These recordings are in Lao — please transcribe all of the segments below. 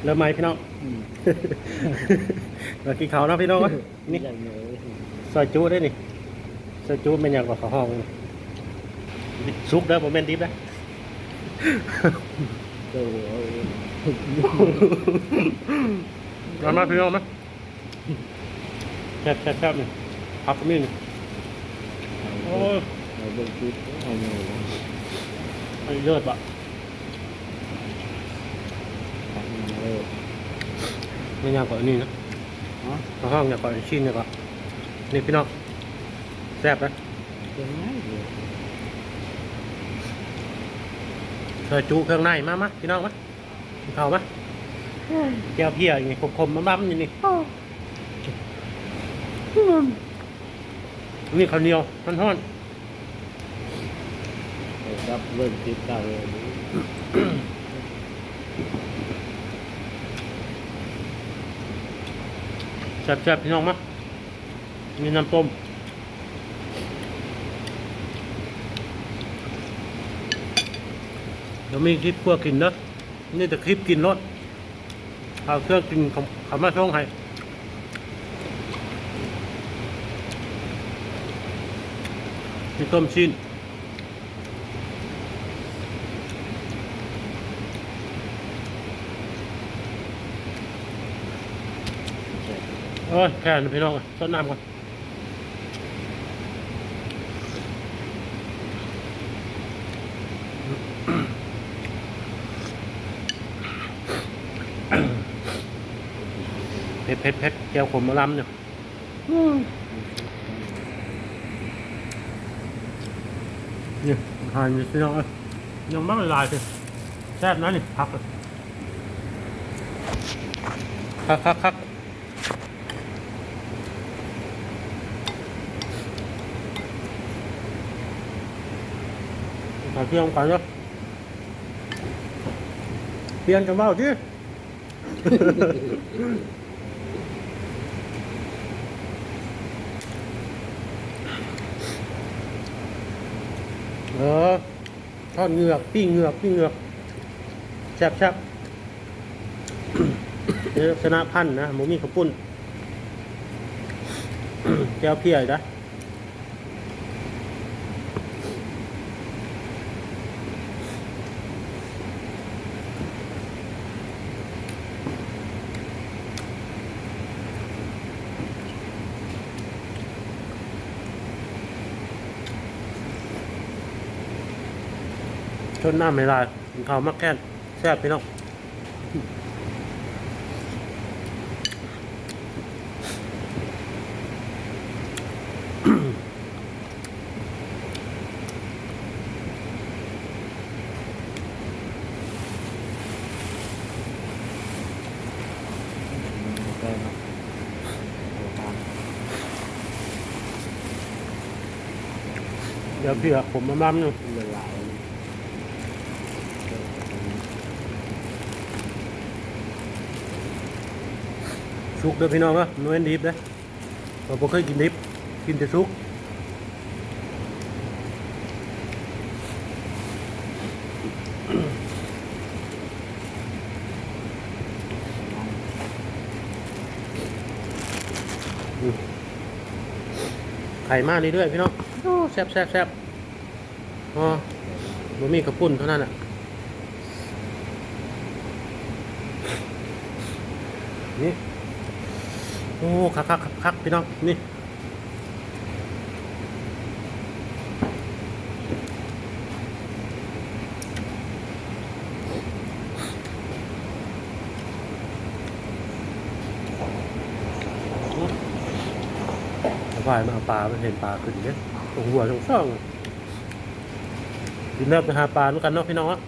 ເລີ່ມໃໝ່ພີ່ນ້ອງ ອືມ ມາກິນເຂົ້າເນາະພີ່ນ້ອງເອີຍ. ນີ້ ຢ່າງເດີ ຊອຍຈຸເດ້ນີ້ ຊອຍຈຸແມ່ນຫຍັງກໍເຂົາຮ້ອງ ສຸກເດີ ບໍ່ແມ່ນດິບເດີ. ເອີ ເອົາມາພີ່ນ້ອງມາ ແຊບໆໆ ນີ້ ຜັກກໍມີນີ້ ໂອ້ຍ ເອົາເບິ່ງຄລິບ ເອົາຫຍັງວະ ອັນນີ້ເລີດບະ ຜັກຫຍັງເລີດ ແມ່ນຫຍັງກໍອັນນີ້ນະ ຮະ ເຂົາຮ້ອງຫຍັງກໍ ຊີ້ນຫຍັງກໍ ນີ້ພີ່ນ້ອງ ແຊບເດ້ ເຄື່ອງໃນເດີ ຊອຍຈຸເຄື່ອງໃນ ມາໆ ພີ່ນ້ອງມາ ເຂົ້າມາ ແຈ່ວເພຍນີ້ ຂົມໆ ມັນໆ ຢູ່ນີ້ ນີ້ເຂົ້າໜຽວຮ້ອນໆ ເອີ ກັບເບິ່ງຕິດຕາເລີຍ ແຊບໆ ພີ່ນ້ອງມາ ມີນ້ຳຕົ້ມ ດຽວມີຄລິບຄົວກິນເດີ ມີແຕ່ຄລິບກິນໂລດ ເອົາເຄື່ອງກິນເຂົ້າ ເຂົ້າມາສົ່ງໃຫ້ ມີຕົ້ມຊີ້ນ ໂອ້ຍ ແຄ່ນີ້ພີ່ນ້ອງ ຊົດນ້ຳກ່ອນ. ເຜັດໆໆ ແຈ່ວຂົມມາລຳນີ້ ອືມ ນີ້ອາຫານຢູ່ພີ່ນ້ອງເອີຍ ຍັງບັກຫຼາຍໆ ແຊບນະນີ້ ຜັກ ຄັກໆໆ. ມາທ່ຽວນຳກັນເດີ ປ່ຽນກັນເວົ້າຕິ ເອີ ທອດເງືອກ ປີ້ງເງືອກ ປີ້ງເງືອກ ແຊບໆ. ເອີ ລັກສະນະພັນນະ ບໍ່ມີເຂົ້າປຸ້ນ ແຈ່ວພຽອີກນະ ຊົດນ້ຳໃຫ້ຫຼາຍ ກິນເຂົ້າມັກແຄ້ນ ແຊບພີ່ນ້ອງ. ດຽວເຜືອກ ຜົມມັນນຳຢູ່ ຫຼາຍໆ ສຸກເດີພີ່ນ້ອງເດີ ບໍ່ແມ່ນດິບເດີ. ຂ້ອຍບໍ່ເຄີຍກິນດິບ ກິນແຕ່ສຸກ. ໄຂ່ມາເລື້ອຍໆ ພີ່ນ້ອງ. ໂອ້ ແຊບໆໆ. ອໍ ບໍ່ມີເຂົ້າປຸ້ນເທົ່ານັ້ນແຫຼະ ນີ້. ໂອ້ ຄັກໆໆ ພີ່ນ້ອງ ນີ້. ສະບາຍມາເອົາປາ ມັນເຫັນປາຂຶ້ນເດ້ ຕົງຫົວຕົງຊ່ອງ. ກິນແລ້ວໄປຫາປານຳກັນເນາະ ພີ່ນ້ອງເນາະ. ອື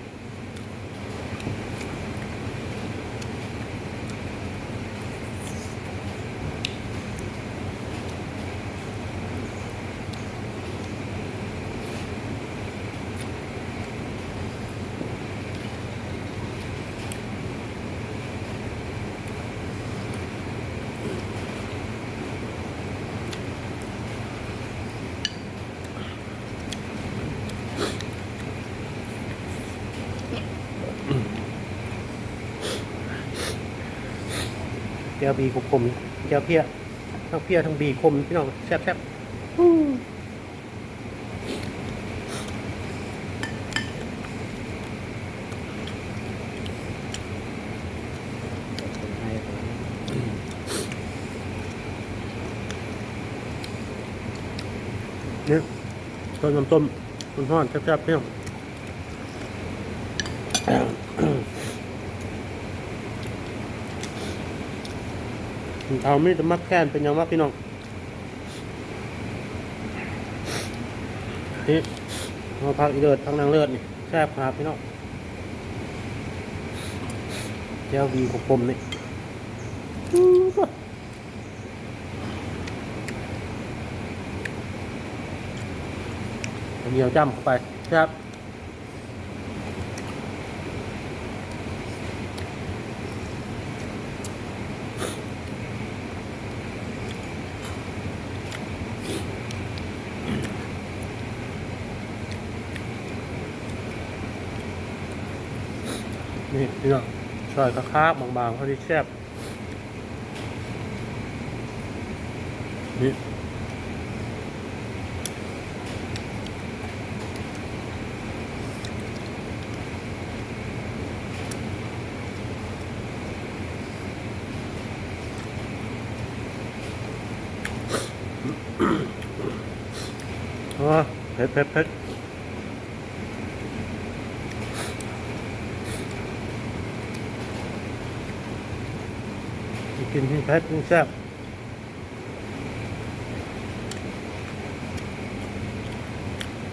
ແຈ່ວບີຂົມໆ ແຈ່ວເພຍ ທັງເພຍທັງບີຂົມ ພີ່ນ້ອງ ແຊບໆ. ນີ້ ຕົ້ມ ນ້ຳຕົ້ມຮ້ອນໆ ແຊບໆ ພີ່ນ້ອງ. ເຮົາມີແຕ່ໝາກແຄນ ເປັນຫຍັງວະ ພີ່ນ້ອງ? ນີ້ ເຮົາຜັກອີເລີດ ຜັກນາງເລີດນີ້ ແຊບຂະໜາດ ພີ່ນ້ອງ. ແຈ່ວບີຂົມໆ ນີ້ ເອົາໜຽວຈ້ຳເຂົ້າໄປ ແຊບ. ນີ້ ພີ່ນ້ອງ ຊອຍຄັກໆ ບາງໆ ພໍດີແຊບ. ນີ້ ໂອ້ ເຜັດໆໆ. ກິນເຜັດແຊບ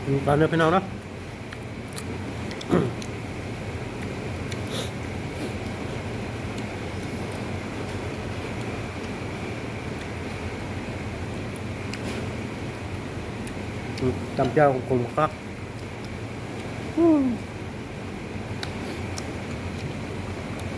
ກິນກ່ອນເດີ ພີ່ນ້ອງເນາະ. ອືມ ຈ້ຳແຈ່ວຂົມໆ ຄັກ.